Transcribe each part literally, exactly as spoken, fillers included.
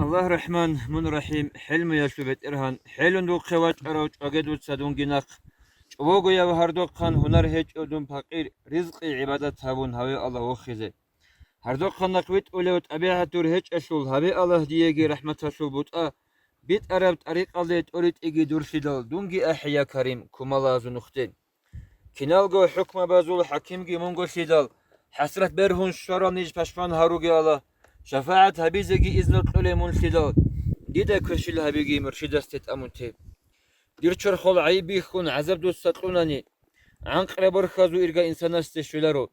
Аллагь рахӀман, мун рахӀим, хӀелмуялъул БетӀергьан, хӀелун духъе вачӀарав чӀваге дуца дунги нахъ. ЧӀобогояв гьардохъан гьунар гьечӀев дун пакъир, ризкъи гӀибадат гьабун гьаве Аллагь вохизе. Гьардохъан нахъ витӀулев тӀабигӀат дур гьечӀелъул гьабе Аллагь диеги рахӀматалъул бутӀа, битӀараб тӀарикъалде тӀоритӀиги дурлъидал дунги ахӀи, я Карим, кумалазул нухде. Киналго хӀукмабазул хӀакимги мунголъидал, хӀасрат бергьун щварал ниж пашман гьаруге Аллагь, шафагӀат гьабизеги изну кьолеб мунлъидал, дида кверщел гьабиги муршидасде тӀамун те. Дир чорхол гӀайиб бихьун гӀазаб дуца кьунани, гӀанкъра борхьазул ирга инсанасде щвеларо.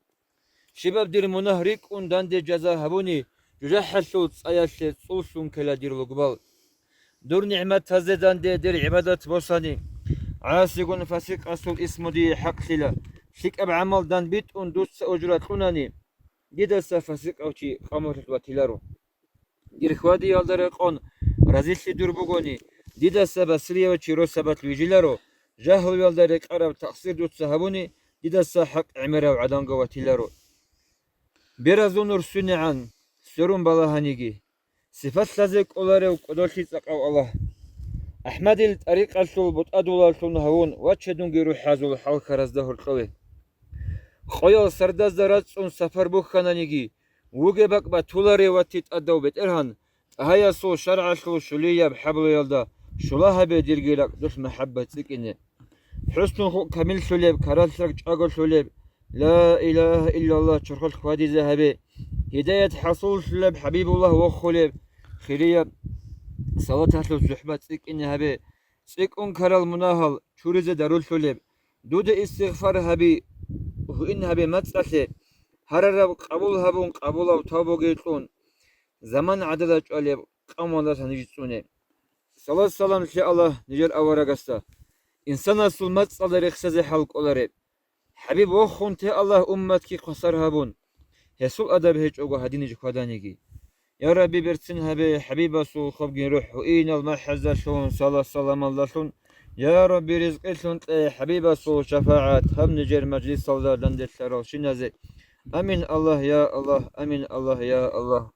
Щибаб дир мунагь рикӀкӀун данде жаза гьабуни, жужахӀалъул цӀаялъе цӀуллъун ккела дир лугбал. Дур нигӀматазде данде дир гӀибадат босани, гӀасигун фасикъасул исму дие хӀакълъила, лъикӀаб гӀамал данбитӀун дуца ужра кьунани, дидаса фасикъав чи къамулъ ватиларо. Дир хьвадиялда рекъон разилъи дур бугони, дидаса басриявав чи росабалъ вижиларо, жагьлуялда рекъараб такъсир дуца гьабуни, дидаса хӀакъ гӀемерав гӀадамго ватиларо. Беразул нур сунегӀан, сверун балагьаниги. Сипатлъазе кӀоларев кӀодолъи цӀакъав Аллагь. АхӀмадил тӀарикъалъул бутӀадулаллъун гьавун вачедунги рухӀазул хӀалхаразда гьоркьове. Къоял сардазда рацӀцӀун сапар бухьананиги, вугеб бакӀ батуларев вати тӀадав БетӀергьан, тӀагьаясул шаргӀалъул щулияб хӀаблуялда щула гьабе дирги ракӀ дулъ махӀаббат цӀикӀкӀине. ХӀуснухъ камиллъулеб, каралъ ракӀ чӀаголъулеб, ла илагьа иллаллагь чорхолъ хьвадизе гьабе, гьидаят хӀасуллъулеб ХӀабибуллагь вохулеб, хирияб салаталъул сухӀбат цӀикӀкӀине гьабе, цӀикӀкӀун ккарал мунагьал чуризе дарулъулеб, дуда истигъфар гьаби, гьуин гьабе мацӀалъе, гьарараб къабул гьабун, къабулав тавбуги кьун, заман гӀадада чӀвалеб къавмалдасан ниж цӀуне. Салат-салам лъе Аллагь нижер аварагасда, инсанасул мацӀалда рехсазе хӀал кӀолареб. ХӀабиб вохун те Аллагь умматги хвасар гьабун, гьесул адаб гьечӀого гьадиниж хьваданиги. Я Рабби, берцин гьабе ХӀабибасул хабгин рухӀ гьуинал махӀаздалъун, салат-саламалдалъун. Я Рабби, ризкъилъун кье ХӀабибасул шафагӀат гьаб нижер мажлисалда данделъаралщиназе. Амин, Аллагь, я Аллагь, амин, Аллагь, я Аллагь.